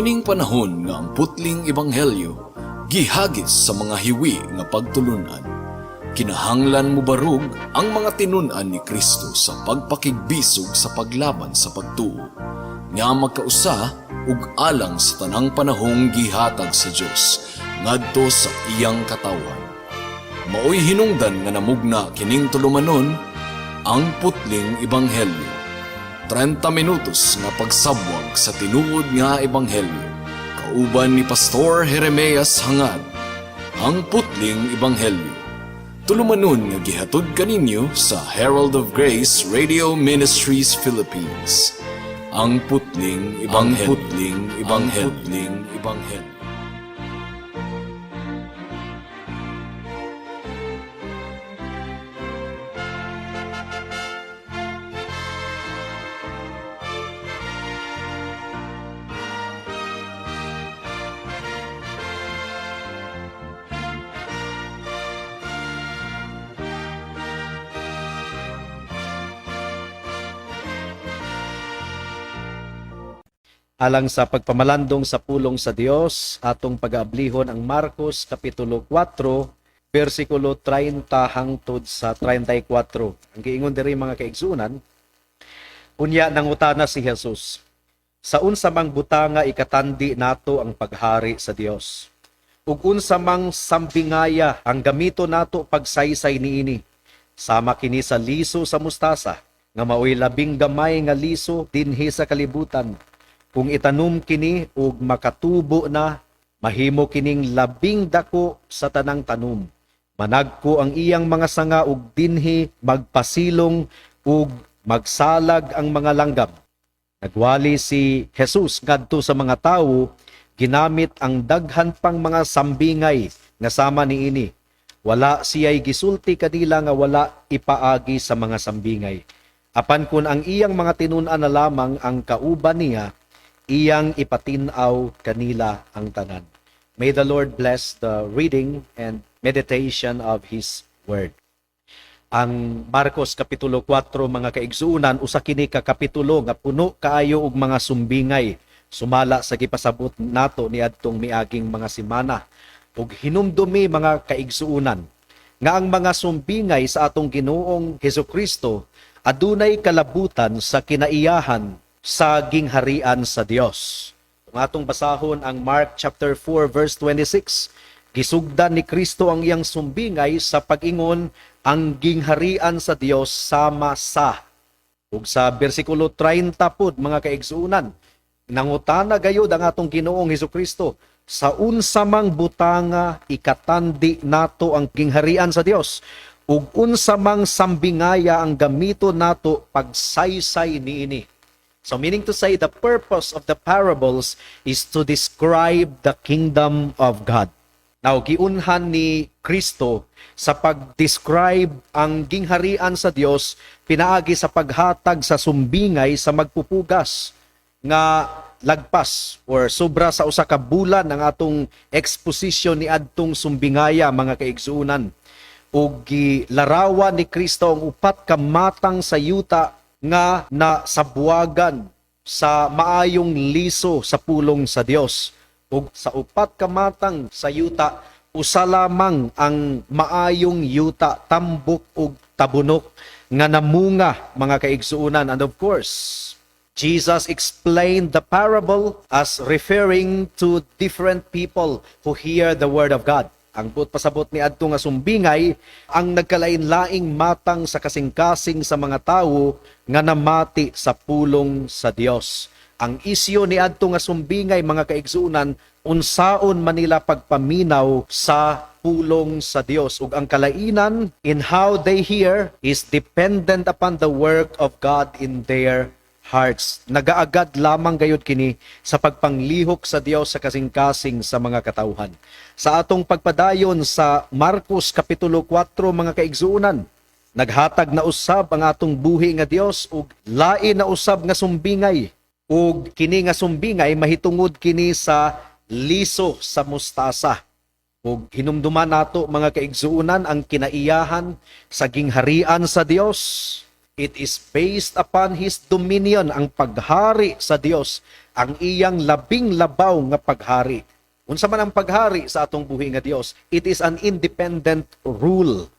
Niining panahon nga ang putling ebanghelyo gihagis sa mga hiwi nga pagtulunan, kinahanglan mobarog ang mga tinun-an ni Kristo sa pagpakigbisog sa paglaban sa pagtuo nga magkausa ug alang sa tanang panahong gihatag sa Dios ngadto sa iyang katawhan. Maoy hinungdan nga namugna kining tulumanon, Ang Putling Ebanghelyo. 30 minutos nga pagsabwag sa tinuod nga ebanghelyo. Kauban ni Pastor Jeremias Hangad. Ang Putling Ebanghelyo. Tulumanon nga gihatod kaninyo sa Herald of Grace Radio Ministries Philippines. Ang Putling Ebanghelyo. Ang Putling Ebanghelyo. Ang Putling Ebanghelyo. Alang sa pagpamalandong sa pulong sa Dios, atong pag-aablihon ang Marcos kapitulo 4, versikulo 30 hangtod sa 34. Ang giingon diri, mga kaigsunan, unya nangutana si Jesus, "Sa unsa mang butanga ikatandi nato ang paghari sa Dios? Ug unsa mang sambingaya ang gamito nato pagsaysay niini? Sama kini sa liso sa mustasa, nga maoy labing gamay nga liso dinhi sa kalibutan. Kung itanom kini ug makatubo na, mahimo kining labing dako sa tanang tanom. Managko ang iyang mga sanga ug dinhi magpasilong ug magsalag ang mga langgam." Nagwali si Jesus ngadto sa mga tawo, ginamit ang daghan pang mga sambingay nga sama niini. Wala siya'y gisulti kanila nga wala ipaagi sa mga sambingay. Apan kun ang iyang mga tinun-an na lamang ang kauban niya, iyang ipatin-aw kanila ang tanan. May the Lord bless the reading and meditation of His Word. Ang Marcos Kapitulo 4, mga kaigsuunan, usa kini ka kapitulo nga puno kaayo og mga sumbingay sumala sa gipasabot nato niadtong miaging mga semana. Ug hinumdumi, mga kaigsuunan, nga ang mga sumbingay sa atong Ginoong Hesukristo adunay kalabutan sa kinaiyahan sa gingharian sa Dios. Kung atong basahon ang Mark chapter 4 verse 26, gisugdan ni Kristo ang iyang sumbingay sa pag-ingon, "Ang gingharian sa Dios sama sa." Ug sa bersikulo 30 pud, mga kaigsuunan, nangutana gayud ang atong Ginoong Hesukristo, "Sa unsa mang butanga ikatandi nato ang gingharian sa Dios? Ug unsa mang sambingaya ang gamito nato pagsaysay niini?" So meaning to say, the purpose of the parables is to describe the kingdom of God. Now, giunhan ni Kristo sa pag-describe ang gingharian sa Dios pinaagi sa paghatag sa sumbingay sa magpupugas nga lagpas or sobra sa 1 ka bulan ang atong exposition ni adtong sumbingaya, mga kaigsuunan. Ug gilarawan ni Kristo ang upat ka matang sa yuta nga nasabwagan sa maayong liso sa pulong sa Dios. Ug sa upat ka matang sa yuta, usa lamang ang maayong yuta, tambok ug tabunok, nga namunga, mga kaigsuunan. And of course, Jesus explained the parable as referring to different people who hear the word of God. Ang buot pasabot ni adto nga sumbingay, ang nagkalain-laing matang sa kasing-kasing sa mga tawo nga namati sa pulong sa Dios. Ang isyu ni adto nga sumbingay, mga kaigsuunan, unsaon man nila pagpaminaw sa pulong sa Dios, ug ang kalainan in how they hear is dependent upon the work of God in their hearts. Nagaagad lamang gayud kini sa pagpanglihok sa Dios sa kasing-kasing sa mga katawhan. Sa atong pagpadayon sa Marcos Kapitulo 4, mga kaigsuunan, naghatag na usab ang atong buhi nga Dios og lain na usab nga sumbingay. Ug kini nga sumbingay mahitungod kini sa liso sa mustasa. Ug hinumduman nato, mga kaigsuunan, ang kinaiyahan sa gingharian sa Dios. It is based upon His dominion, ang paghari sa Dios. ang iyang labing labaw nga paghari. Unsa man ang paghari sa atong buhi nga Dios, it is an independent rule.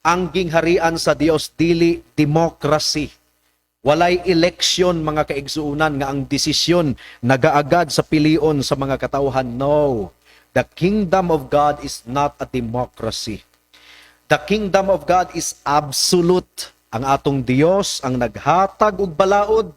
Ang gingharian sa Dios dili democracy. Walay eleksyon, mga kaigsuonan, nga ang desisyon nagaagad sa pilion sa mga katawhan. No. The kingdom of God is not a democracy. The kingdom of God is absolute. Ang atong Dios ang naghatag og balaod.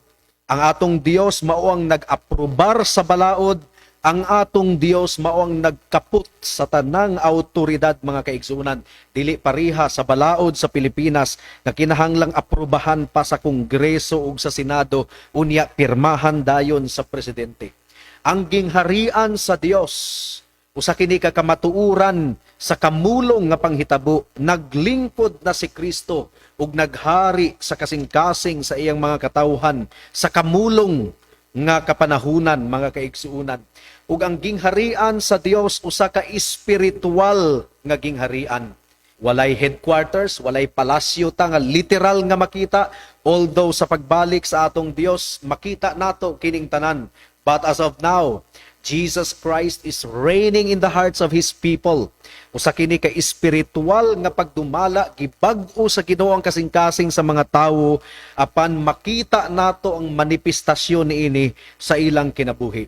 Ang atong Dios mao ang nag-aprobar sa balaod. Ang atong Dios mao ang nagkaput sa tanang autoridad, mga kaigsuonan. Dili pareha sa balaod sa Pilipinas nga kinahanglang aprobahan pa sa Kongreso ug sa Senado, unya pirmahan dayon sa presidente. Ang gingharian sa Dios, usa kini ka kamatuoran sa kamulong nga panghitabo. Naglingkod na si Kristo ug naghari sa kasing-kasing sa iyang mga katawhan sa kamulong nga kapanahunan, mga kaigsuonan. Ug ang gingharian sa Dios usa ka espiritual nga gingharian. Walay headquarters, walay palasyo ta nga literal nga makita, although sa pagbalik sa atong Dios makita nato kining tanan. But as of now, Jesus Christ is reigning in the hearts of His people. Usa kini ka espiritual nga pagdumala, gibag-o sa Ginoo ang kasing-kasing sa mga tawo apan makita nato ang manifestasyon niini sa ilang kinabuhi.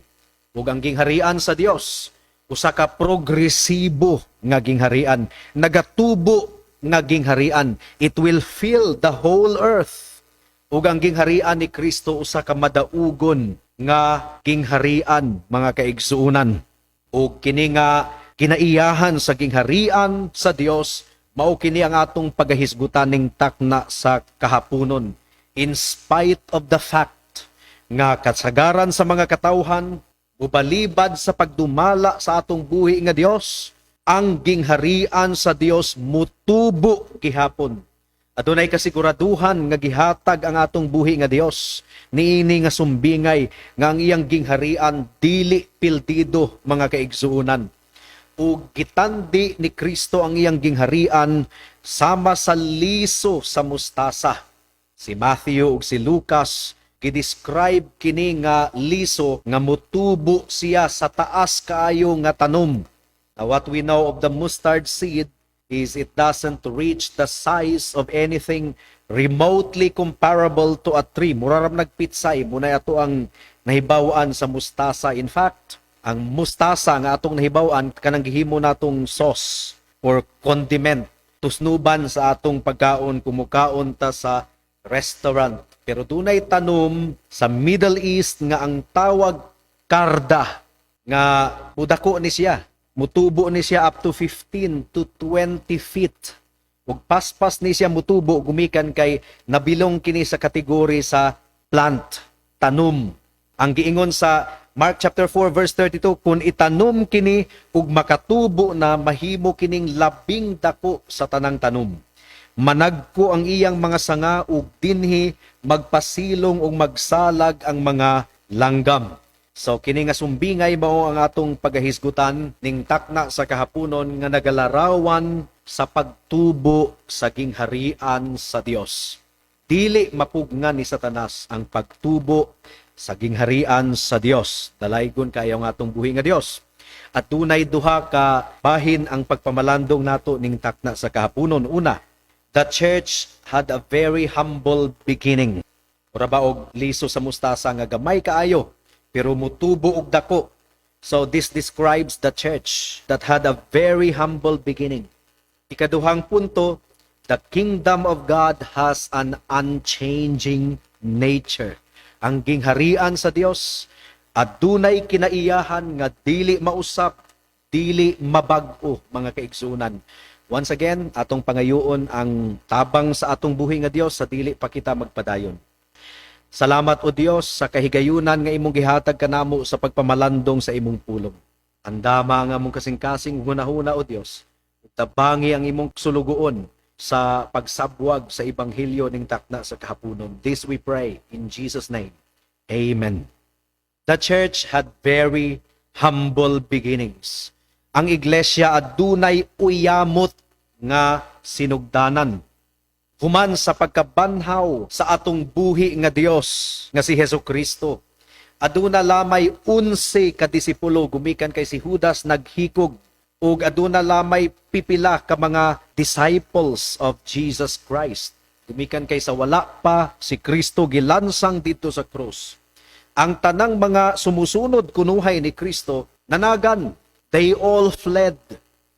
Ug ang gingharian sa Dios usa ka progresibo nga gingharian, nagatubo nga gingharian. It will fill the whole earth. Ug ang gingharian ni Kristo usa ka madaugon nga gingharian, mga kaigsuonan. Ug kini nga kinaiyahan sa gingharian sa Dios mao kini ang atong pagahisgutan ning takna sa kahaponon. In spite of the fact nga kasagaran sa mga katawhan mubalibad sa pagdumala sa atong buhi nga Dios, ang gingharian sa Dios mutubo gihapon. Adunay kasiguraduhan nga gihatag ang atong buhi nga Dios niini nga sumbingay nga ang iyang gingharian dili pildido, mga kaigsuonan. Ug gitandi ni Kristo ang iyang gingharian sama sa liso sa mustasa. Si Matthew ug si Lucas gi-describe kini nga liso nga mutubo siya sa taas kaayo nga tanom. Now, what we know of the mustard seed is it doesn't reach the size of anything remotely comparable to a tree. Mura ra nagpitsay, mao na ato ang nahibaw-an sa mustasa. In fact, ang mustasa nga atong nahibaw-an, kanang gihimo natong sauce or condiment, tusnuban sa atong pagkaon kung mukaon ta sa restaurant. Pero dunay tanom sa Middle East nga ang tawag karda, nga mudako ni siya. Mutubo ni siya up to 15 to 20 feet. Ug paspas ni siya mutubo gumikan kay nabilong kini sa kategory sa plant, tanom. Ang giingon sa Mark chapter 4 verse 32, kung itanom kini ug makatubo na, mahimo kining labing dako sa tanang tanom. Managko ang iyang mga sanga ug dinhi magpasilong ug magsalag ang mga langgam. So kini nga sumbingay mao ang atong pagahisgutan ning takna sa kahaponon nga nagalarawan sa pagtubo sa gingharian sa Dios. Dili mapugnan ni Satanas ang pagtubo sa gingharian sa Dios. Dalaygon kayo ang atong buhi nga Dios. At dunay duha ka bahin ang pagpamalandong nato ning takna sa kahaponon. Una, the church had a very humble beginning. Mura ba og liso sa mustasa nga gamay kaayo pero mutubo og dako. So this describes the church that had a very humble beginning. Ikaduhang punto, the kingdom of God has an unchanging nature. Ang gingharian sa Dios adunay kinaiyahan nga dili mausap, dili mabag-o, mga kaigsuonan. Once again, atong pangayoon ang tabang sa atong buhi nga Dios sa dili pa kita magpadayon. Salamat, O Dios, sa kahigayunan nga imong gihatag kanamo sa pagpamalandong sa imong pulong. Andama ang among kasing-kasing hunahuna, O Dios. Tabangi ang imong sulugoon sa pagsabwag sa ebanghelyo ning takna sa kahaponon. This we pray in Jesus' name. Amen. The church had very humble beginnings. Ang iglesia adunay uyamot nga sinugdanan. Human sa pagkabanhaw sa atong buhi nga Dios nga si Hesus Kristo, Aduna lamay 11 ka disipulo gumikan kay si Judas naghikog ug aduna lamay pipila ka mga disciples of Jesus Christ. Gumikan kay sa wala pa si Kristo gilansang didto sa krus. Ang tanang mga sumusunod kunuhay ni Kristo nanagan. They all fled.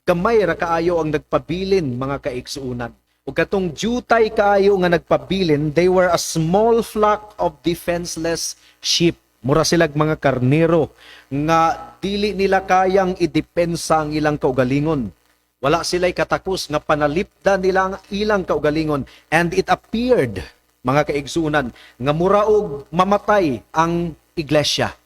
Gamay ra kaayo ang nagpabilin, mga kaigsuunan. Ug katong jutay kaayo nga nagpabilin, they were a small flock of defenseless sheep. Mura silag mga karnero nga dili nila kayang idepensa ang ilang kaugalingon. Wala sila'y katakos nga panalipdan nila ang ilang kaugalingon. And it appeared, mga kaigsuunan, nga muraog mamatay ang iglesia.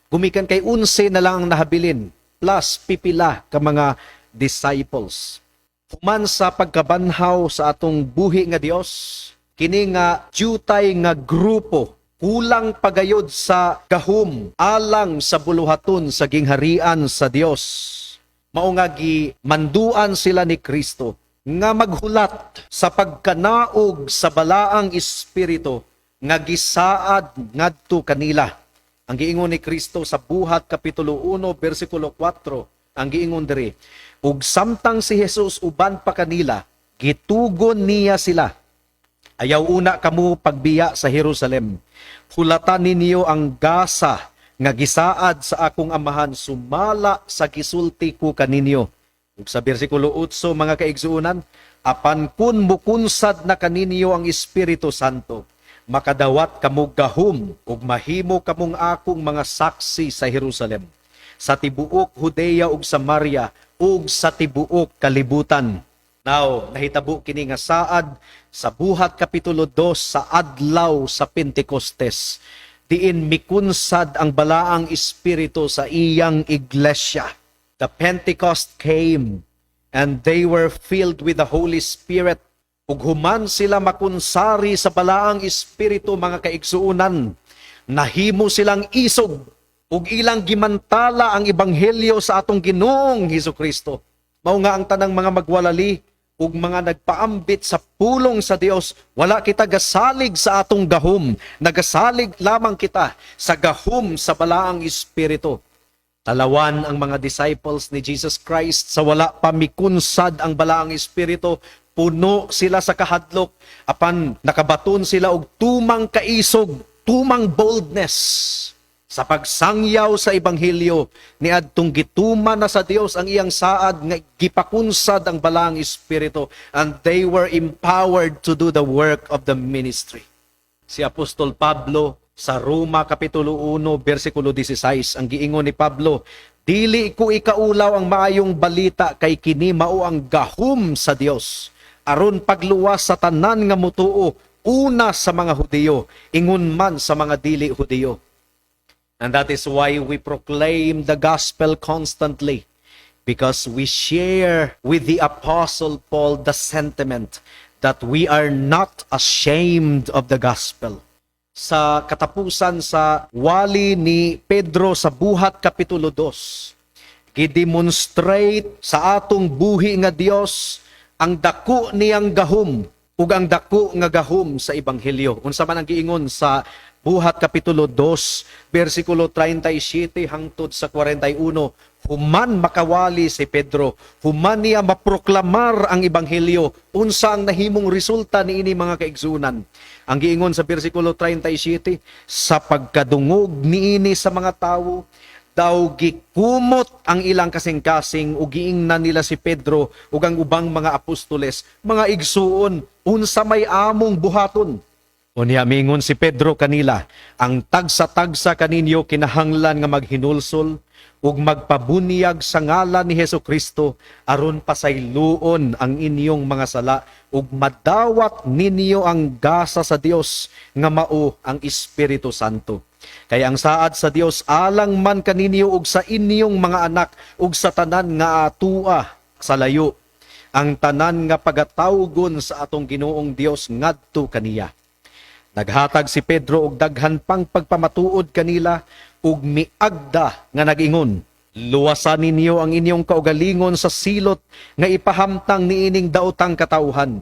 Gumikan kay 11 na lang ang nahabilin, plus pipila ka mga disciples. Human sa pagkabanhaw sa atong buhi nga Dios, kini nga jutay nga grupo kulang pagayod sa gahom alang sa buluhaton sa gingharian sa Dios. Mao nga gimanduan sila ni Kristo nga maghulat sa pagkanaog sa Balaang Espiritu nga gisaad ngadto kanila. Ang giingon ni Kristo sa Buhat kapitulo 1 bersikulo 4, ang giingon diri, "Ug samtang si Jesus uban pa kanila, gitugon niya sila, 'Ayaw una kamo pagbiya sa Jerusalem. Hulatan ninyo ang gasa nga gisaad sa akong Amahan sumala sa gisulti ko kaninyo.'" Ug sa bersikulo 8, mga kaigsuonan, "Apan kun mukunsad na kaninyo ang Espiritu Santo, makadawat kamo gahom ug mahimo kamong akong mga saksi sa Jerusalem, sa tibuok Judea ug Samaria ug sa tibuok kalibutan." Now, nahitabo kini nga saad sa Buhat kapitulo 2 sa adlaw sa Pentecostes, diin mikunsad ang Balaang Espiritu sa iyang iglesia. The Pentecost came and they were filled with the Holy Spirit. Ug human sila makunsari sa Balaang Espiritu, mga kaigsuonan, nahimo silang isog ug ilang gimantala ang ebanghelyo sa atong Ginoong Hesus Kristo. Mao nga ang tanang mga magwalali ug mga nagpaambit sa pulong sa Dios, wala kita gasalig sa atong gahom, nagasalig lamang kita sa gahom sa Balaang Espiritu. Talawan ang mga disciples ni Jesus Christ sa wala pa mikunsad ang Balaang Espiritu, puno sila sa kahadlok, apan nakabaton sila og tumang kaisog, tumang boldness sa pagsangyaw sa ebanghelyo niadtong gituman na sa Dios ang iyang saad nga gipakunsad ang Balaang Espiritu, and they were empowered to do the work of the ministry. Si Apostol Pablo sa Roma kapitulo 1 bersikulo 16, ang giingon ni Pablo, "Dili ko ikaulaw ang maayong balita, kay kini mao ang gahom sa Dios aron pagluwas sa tanan nga mutuo, una sa mga Hudiyo, ingon man sa mga dili Hudiyo." And that is why we proclaim the gospel constantly, because we share with the Apostle Paul the sentiment that we are not ashamed of the gospel. Sa katapusan sa wali ni Pedro sa Buhat Kapitulo 2, gidemonstrate sa atong buhi nga Dios ang dako niyang gahom ug ang dako nga gahom sa ebanghelyo. Unsa man ang giingon sa Buhat Kapitulo 2, versikulo 37 hangtod sa 41, human makawali si Pedro, human niya maproklamar ang ebanghelyo, unsa ang nahimong resulta niini, mga kaigsunan? Ang giingon sa versikulo 37, "Sa pagkadungog niini sa mga tawo, daw gikumot ang ilang kasing-kasing ug giingnan nila si Pedro ug ang ubang mga apostoles, 'Mga igsuon, unsa may among buhaton?' Unya mingon si Pedro kanila, 'Ang tagsa-tagsa kaninyo kinahanglan nga maghinulsol ug magpabunyag sa ngalan ni Hesus Kristo aron pasayloon ang inyong mga sala ug madawat ninyo ang gasa sa Dios nga mao ang Espiritu Santo. Kay ang saad sa Dios alang man kaninyo ug sa inyong mga anak ug sa tanan nga atua sa layo, ang tanan nga pagatawgon sa atong Ginoong Dios ngadto kaniya.' Naghatag si Pedro og daghan pang pagpamatuod kanila ug miagda nga nag-ingon, 'Luwasan ninyo ang inyong kaugalingon sa silot nga ipahamtang niining daotang katawhan.'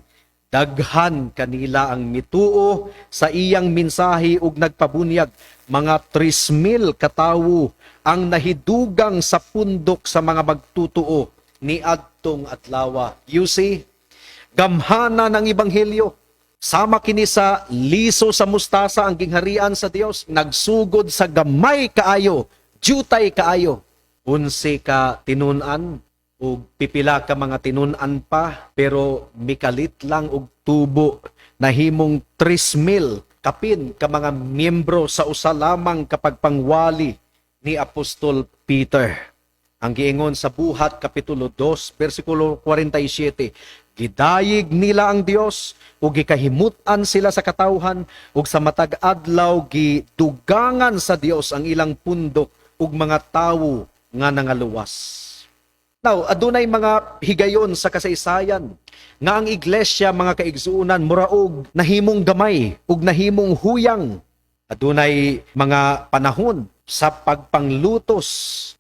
Daghan kanila ang mituo sa iyang mensahe ug nagpabunyag. Mga 3,000 katawo ang nahidugang sa pundok sa mga magtutuo ni adtong adlawa. You see, gamhana ng ebanghelyo. Sama kini sa liso sa mustasa ang gingharian sa Dios, nagsugod sa gamay kaayo, jutay kaayo. 11 ka tinun-an ug pipila ka mga tinun-an pa, pero mikalit lang og tubo, nahimong 3,000 kapin ka mga miyembro sa usa lamang kapagpangwali ni Apostol Peter. Ang giingon sa Buhat kapitulo 2 bersikulo 47, gidayeg nila ang Dios ug gikahimut-an sila sa katawhan, ug sa matag adlaw gidugangan sa Dios ang ilang pundok ug mga tawo nga nangaluwas. Now, adunay mga higayon sa kasaysayan nga ang iglesia, mga kaigsuonan, muraog nahimong gamay ug nahimong huyang. Adunay mga panahon sa pagpanglutos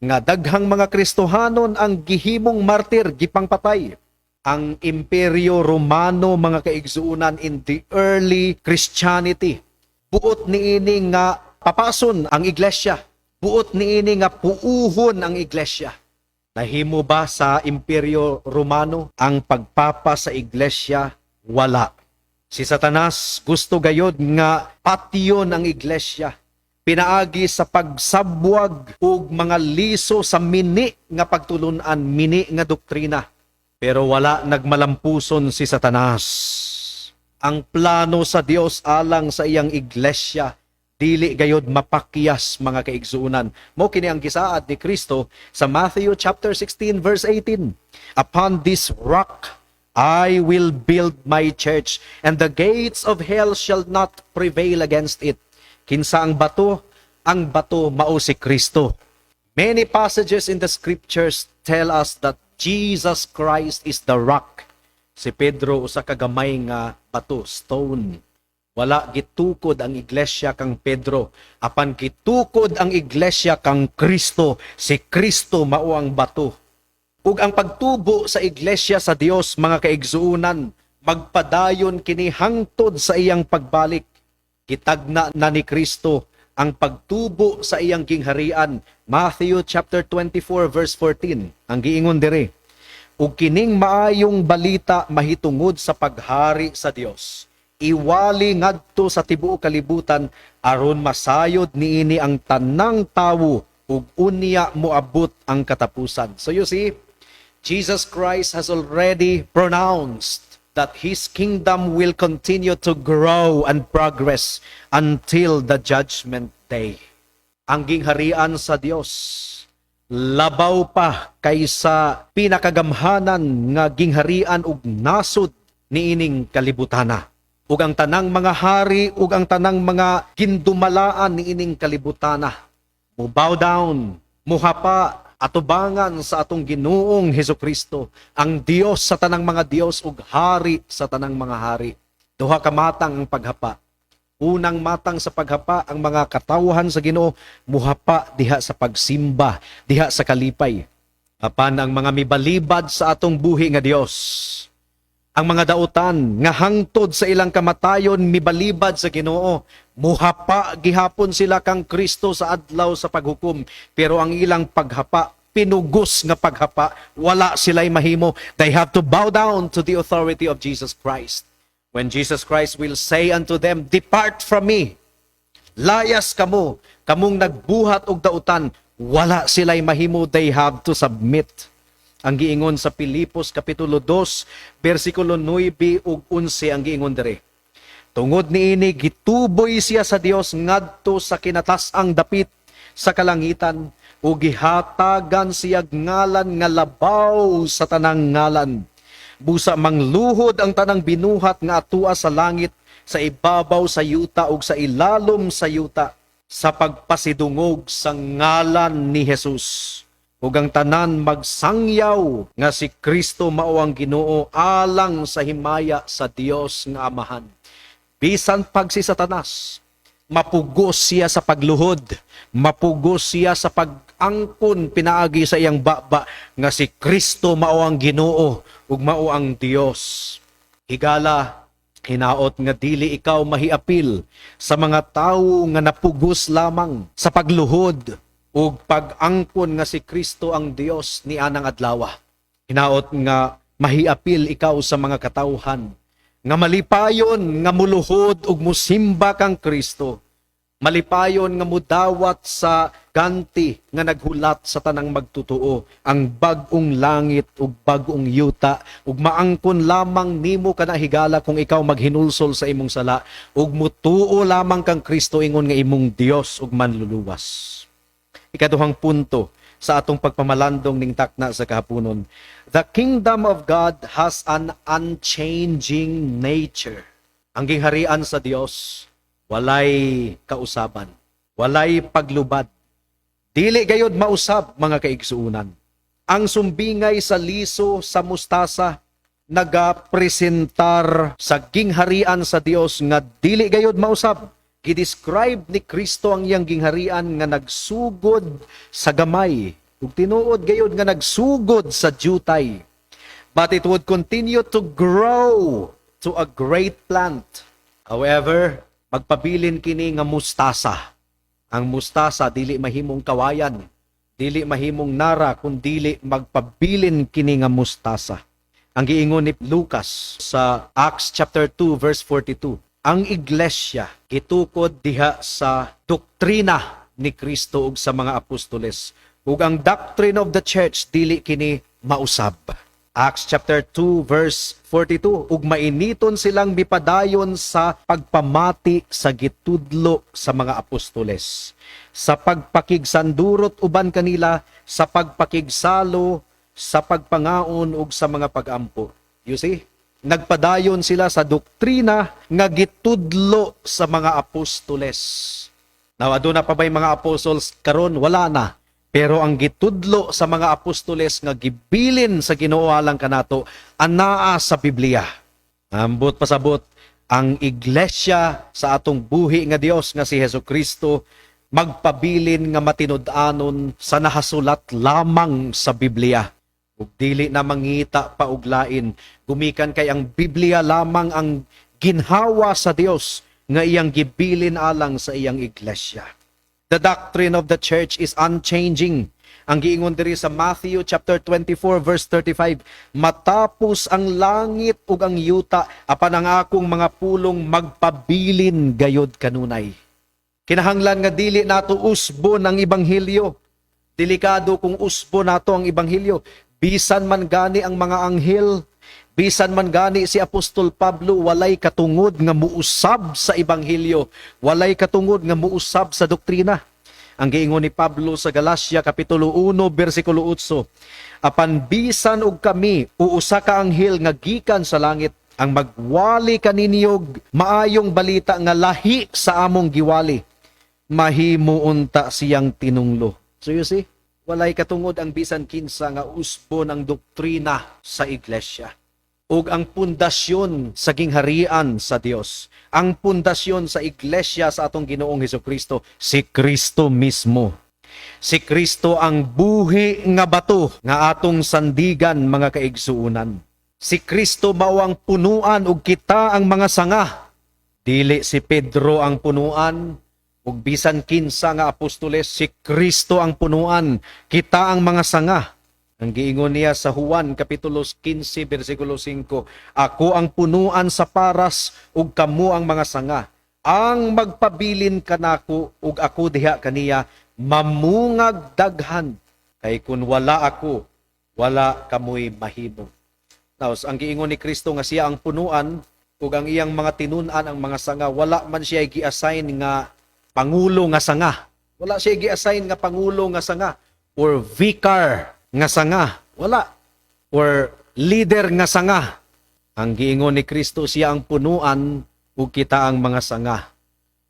nga daghang mga Kristohanon ang gihimong martir, gipangpatay. Ang Imperyo Romano, mga kaigsuonan, in the early Christianity, buot niini nga papason ang iglesia. Buot niini nga puuhon ang iglesia. Nahimo ba sa Imperyo Romano ang pagpapa sa iglesia? Wala. Si Satanas gusto gayod nga patyon ang iglesia pinaagi sa pagsabwag ug mga liso sa mini nga pagtulunan, mini nga doktrina. Pero wala nagmalampuson si Satanas. Ang plano sa Dios alang sa iyang iglesia dili gayod mapakyas, mga kaigsuonan. Mao kini ang gisaad ni Kristo sa Matthew chapter 16 verse 18. "Upon this rock I will build my church, and the gates of hell shall not prevail against it." Kinsa ang bato? Ang bato mao si Kristo. Many passages in the scriptures tell us that Jesus Christ is the rock. Si Pedro usa ka gamay nga bato, stone. Wala gitukod ang iglesia kang Pedro, apan gitukod ang iglesia kang Kristo. Si Kristo mao ang bato. Ug ang pagtubo sa iglesia sa Dios, mga kaigsuonan, magpadayon kini hangtod sa iyang pagbalik. Gitagna na ni Kristo ang pagtubo sa iyang gingharian. Matthew chapter 24 verse 14 ang giingon dire. "Ug kining maayong balita mahitungod sa paghari sa Dios iwali ngadto sa tibuok kalibutan aron masayod niini ang tanang tawo, ug unya moabot ang katapusan." So you see, Jesus Christ has already pronounced that his kingdom will continue to grow and progress until the judgment day. Ang gingharian sa Dios labaw pa kaysa pinakagamhanan nga gingharian ug nasod niining kalibutana. Ug ang tanang mga hari ug ang tanang mga gindumalaan niining kalibutana mo bow down, muhapa atubangan sa atong Ginoong Hesukristo, ang Dios sa tanang mga dios ug hari sa tanang mga hari. Duha ka matang ang paghapa. Unang matang sa paghapa, ang mga katawhan sa Ginoo muhapa diha sa pagsimba, diha sa kalipay. Apan ang mga mibalibad sa atong buhi nga Dios, ang mga dautan nga hangtod sa ilang kamatayon mibalibad sa Ginoo, muhapa gihapon sila kang Kristo sa adlaw sa paghukom, pero ang ilang paghapa pinugos nga paghapa, wala sila'y mahimo. They have to bow down to the authority of Jesus Christ. When Jesus Christ will say unto them, "Depart from me. Layas kamo, kamong nagbuhat og dautan," wala sila'y mahimo, they have to submit. Ang giingon sa Pilipos kapitulo 2 bersikulo 9 ug 11, ang giingon dire. "Tungod niini gituboy siya sa Dios ngadto sa kinatas-ang dapit sa kalangitan ug gihatagan siya ngalan nga labaw sa tanang ngalan. Busa mangluhod ang tanang binuhat nga atua sa langit, sa ibabaw sa yuta ug sa ilalom sa yuta sa pagpasidungog sa ngalan ni Jesus. Ug ang tanan magsangyaw nga si Kristo mao ang Ginoo, alang sa himaya sa Dios nga Amahan." Bisan pag si Satanas mapugos siya sa pagluhod, mapugos siya sa pag-angkon pinaagi sa iyang baba nga si Kristo mao ang Ginoo ug mao ang Dios. Higala. Hinaot nga dili ikaw mahiapil sa mga tawo nga napugos lamang sa pagluhod ug pag-angkon nga si Kristo ang Dios ni anang adlaw. Hinaot nga mahiapil ikaw sa mga katawhan nga malipayon nga muluhod ug musimba kang Kristo. Malipayon nga mudawat sa ganti nga naghulat sa tanang magtutuo ang bag-ong langit ug bag-ong yuta, ug maangkon lamang nimo kana higala kung ikaw maghinulsol sa imong sala ug mutuo lamang kang Kristo ingon nga imong Dios ug Manluluwas. Ikaduhang punto sa atong pagpamalandong ning takna sa kahaponon. The kingdom of God has an unchanging nature. Ang gingharian sa Dios walay kausaban, walay paglubad. Dili gayod mausab, mga kaigsuunan. Ang sumbingay sa liso sa mustasa nagapresentar sa gingharian sa Dios nga dili gayod mausab. Gidescribe ni Kristo ang iyang gingharian nga nagsugod sa gamay ug tinuod gayod nga nagsugod sa jutay. But it would continue to grow to a great plant. However, magpabilin kini nga mustasa. Ang mustasa dili mahimong kawayan, dili mahimong nara kung dili magpabilin kini nga mustasa. Ang giingon ni Lucas sa Acts chapter 2 verse 42, ang iglesia gitukod diha sa doktrina ni Kristo ug sa mga apostoles. Ug ang doctrine of the church, dili kini mausab. Acts chapter 2 verse 42, ug mainiton silang mipadayon sa pagpamati sa gitudlo sa mga apostoles, sa pagpakigsandurot uban kanila, sa pagpakigsalo, sa pagpangaon ug sa mga pagampo. You see, nagpadayon sila sa doktrina nga gitudlo sa mga apostoles. Now, aduna pa ba'y mga apostles karon? Wala na. Pero ang gitudlo sa mga apostoles nga gibilin sa Ginoo alang kanato anaa sa Biblia. Ambot pasabot, ang iglesia sa atong buhi nga Dios nga si Hesus Kristo magpabilin nga matinud-anon sa nahasulat lamang sa Biblia. Ug dili na mangita pa og lain, gumikan kay ang Biblia lamang ang ginhawa sa Dios nga iyang gibilin alang sa iyang iglesia. The doctrine of the church is unchanging. Ang giingon diri sa Matthew chapter 24 verse 35, "Matapos ang langit ug ang yuta, apan ang akong mga pulong magpabilin gayod kanunay." Kinahanglan nga dili nato usbon ang ebanghelyo. Delikado kung usbon nato ang ebanghelyo. Bisan man gani ang mga anghel, bisan man gani si Apostol Pablo, walay katungod nga muusab sa ebanghelyo, walay katungod nga muusab sa doktrina. Ang giingon ni Pablo sa Galacia kapitulo 1 bersikulo 8, "Apan bisan og kami o usa ka anghel nga gikan sa langit ang magwali kaninyog maayong balita nga lahi sa among giwali, mahimo unta siyang tinunglo." So you see, walay katungod ang bisan kinsa nga usbon ang doktrina sa iglesia. Ug ang pundasyon sa gingharian sa Dios, ang pundasyon sa iglesia sa atong Ginoong Hesukristo, si Kristo mismo. Si Kristo ang buhi nga bato nga atong sandigan, mga kaigsuunan. Si Kristo mao ang punuan ug kita ang mga sanga. Dili si Pedro ang punuan ug bisan kinsa nga apostoles, si Kristo ang punuan, kita ang mga sanga. Ang giingon niya sa Juan kapitulo 15 bersikulo 5, "Ako ang punuan sa paras ug kamo ang mga sanga. Ang magpabilin kanako ug ako diha kaniya mamungag daghan, kay kun wala ako, wala kamoy mahimo." Now, ang giingon ni Kristo nga siya ang punuan ug ang iyang mga tinun-an ang mga sanga, wala man siya gi-assign nga pangulo nga sanga. Wala siya gi-assign nga pangulo nga sanga or vicar nga sanga. Wala. Or leader nga sanga. Ang giingon ni Kristo, siya ang punuan ug kita ang mga sanga.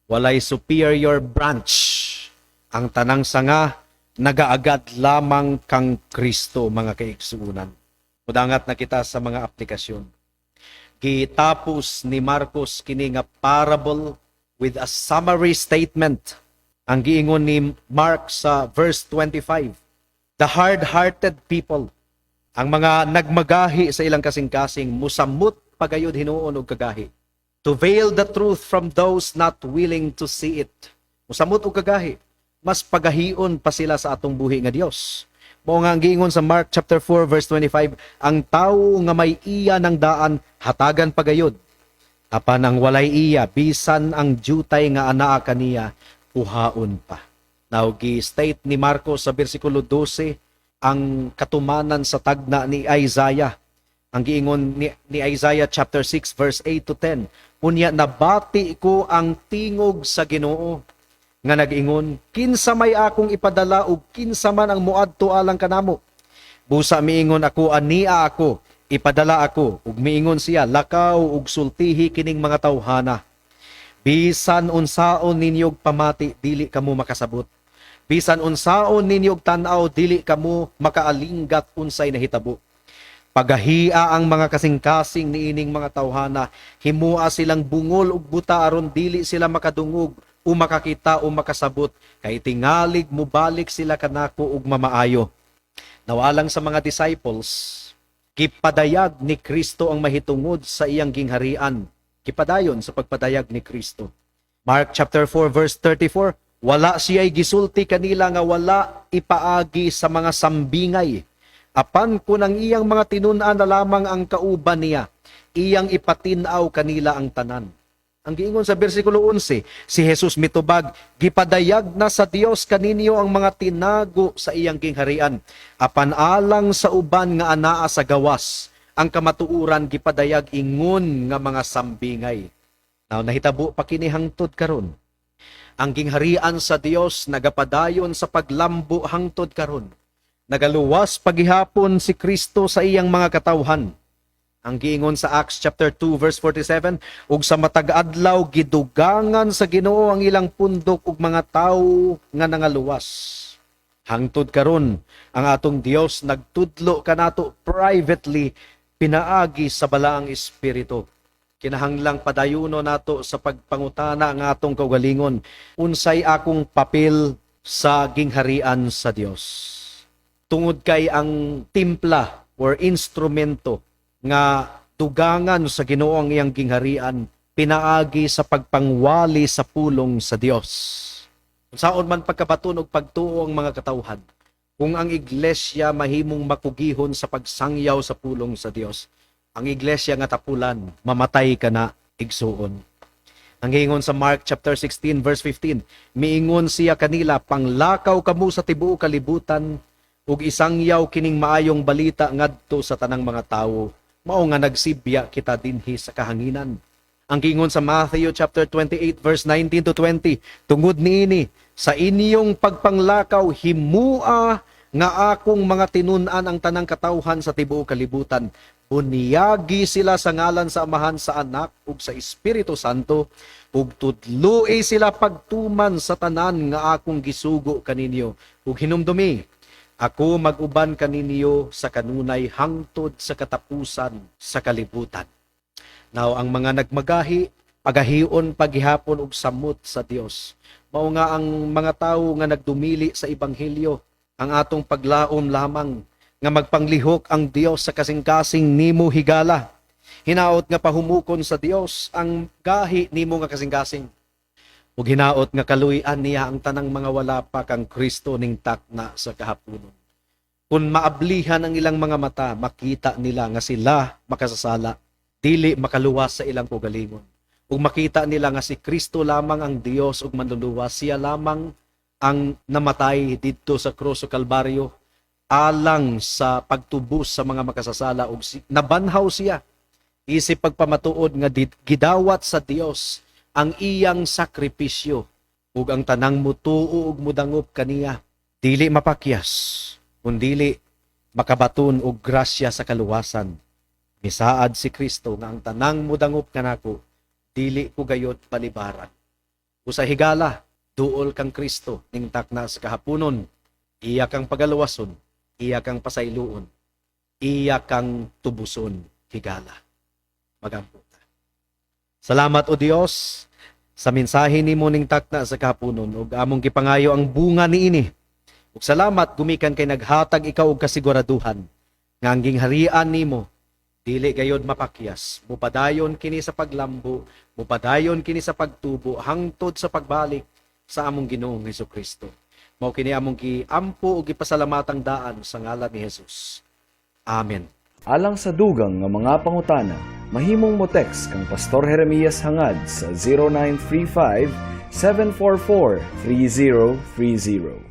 Walay superior branch. Ang tanang sanga nagaagad lamang kang Kristo, mga kaigsuunan. Mudangat na kita sa mga aplikasyon. Gitapos ni Marcos kini nga parable with a summary statement. Ang giingon ni Mark sa verse 25, the hard-hearted people, ang mga nagmagahi sa ilang kasing-kasing, musamot pagayod hinuon og kagahi. To veil the truth from those not willing to see it. Musamot og kagahi, mas pagahion pa sila sa atong buhi nga Dios. Mao nga ang giingon sa Mark chapter 4 verse 25, ang tawo nga may iya ng daan, hatagan pagayod. Apan ang walay iya, bisan ang jutay nga anaa kaniya, kuhaon pa. Now, gi-state ni Marcos sa bersikulo 12 ang katumanan sa tagna ni Isaiah. Ang giingon ni Isaiah chapter 6 verse 8 to 10, "Unya nabati ko ang tingog sa Ginoo nga nag-ingon, 'Kinsa may akong ipadala ug kinsa man ang moadto alang kanamo?' Busa miingon ako, 'Ania ako, ipadala ako.' Ug miingon siya, 'Lakaw ug sultihi kining mga tawhana: Bisan unsaon ninyo og pamati, dili kamo makasabot. Bisan unsaon ninyo og tan-aw, dili kamo makaalinggat unsay nahitabo. Pagahia ang mga kasing-kasing niining mga tawhana, himua silang bungol ug buta aron dili sila makadungog o makakita o makasabot, kay tingalig mubalik sila kanako ug mamaayo." Now, alang sa mga disciples, gipadayag ni Kristo ang mahitungod sa iyang gingharian. Gipadayon sa pagpadayag ni Kristo. Mark chapter 4 verse 34, wala siya'y gisulti kanila nga wala ipaagi sa mga sambingay. Apan kung ang iyang mga tinun-an na lamang ang kauban niya, iyang ipatin-aw kanila ang tanan. Ang giingon sa bersikulo 11, si Jesus mitubag, "Gipadayag na sa Dios kaninyo ang mga tinago sa iyang gingharian. Apan alang sa uban nga anaa sa gawas, ang kamatuoran gipadayag ingon nga mga sambingay." Now, nahitabo pa kini hangtod karon. Ang gingharian sa Dios nagapadayon sa paglambo hangtod karon. Nagaluwas pagihapon si Kristo sa iyang mga katawhan. Ang giingon sa Acts chapter 2 verse 47, ug sa matag adlaw gidugangan sa Ginoo ang ilang pundok ug mga tawo nga nangaluwas. Hangtod karon, ang atong Dios nagtudlo kanato privately pinaagi sa Balaang Espiritu. Kinahanglang padayuno nato sa pagpangutana ang atong kaugalingon, unsay akong papel sa gingharian sa Dios? Tungod kay ang timpla or instrumento nga dugangan sa Ginoo ang iyang gingharian pinaagi sa pagpangwali sa pulong sa Dios. Saon man pagkabaton og pagtuo ang mga katawhan, kung ang iglesia mahimong makugihon sa pagsangyaw sa pulong sa Dios, ang iglesia nga tapulan, mamatay ka na, igsuon. Ang ingon sa Mark chapter 16 verse 15, miingon siya kanila, "Panglakaw kamo sa tibuok kalibutan ug isangyaw kining maayong balita ngadto sa tanang mga tawo." Mao nga nagsibya kita dinhi sa kahanginan. Ang giingon sa Matthew chapter 28 verse 19 to 20, "Tungod niini, sa inyong pagpanglakaw, himua nga akong mga tinun-an ang tanang katawhan sa tibuok kalibutan. Bunyagi sila sa ngalan sa Amahan, sa Anak ug sa Espiritu Santo, ug tudloi sila pagtuman sa tanan nga akong gisugo kaninyo. Ug hinumdumi, ako mag-uban kaninyo sa kanunay hangtod sa katapusan sa kalibutan." Now, ang mga nagmagahi, pagahion paghihapon og samot sa Dios. Mao nga ang mga tawo nga nagdumili sa ebanghelyo, ang atong paglaom lamang nga magpanglihok ang Dios sa kasing-kasing nimo, higala. Hinaot nga pahumukon sa Dios ang gahi nimo nga kasing-kasing. Ug hinaot nga kaluy-an niya ang tanang mga wala pa kang Kristo ning takna sa kahaponon. Kung maablihan ang ilang mga mata, makita nila nga sila makasasala, dili makaluwas sa ilang kaugalingon. Ug makita nila nga si Kristo lamang ang Dios ug manluluwas, siya lamang ang namatay didto sa krus sa Kalbaryo alang sa pagtubos sa mga makasasala ug nabanhaw siya isip pagpamatuod nga gidawat sa Dios ang iyang sakripisyo, ug ang tanang mutuo ug mudangop kaniya dili mapakyas kundili makabaton og grasya sa kaluwasan. Misaad si Kristo nga ang tanang mudangop kanako, dili ko gayod balibaran. Usa, higala, duol kang Kristo ning takna sa kahaponon. Iya kang pagaluwason, iya kang pasayloon, iya kang tubuson, higala. Magampo ta. Salamat, O Dios, sa mensahe nimo ning takna sa kahaponon ug among gipangayo ang bunga niini. Ug salamat gumikan kay naghatag ikaw og kasiguraduhan nga ang gingharian nimo Dili gayod mapakyas. Mupadayon kini sa paglambo, mupadayon kini sa pagtubo hangtod sa pagbalik sa among Ginoong Hesukristo. Mao kini among giampo ug gipasalamatang daan sa ngalan ni Jesus. Amen. Alang sa dugang nga mga pangutana, mahimong mo text kang Pastor Jeremias Hangad sa 0935 744 3030.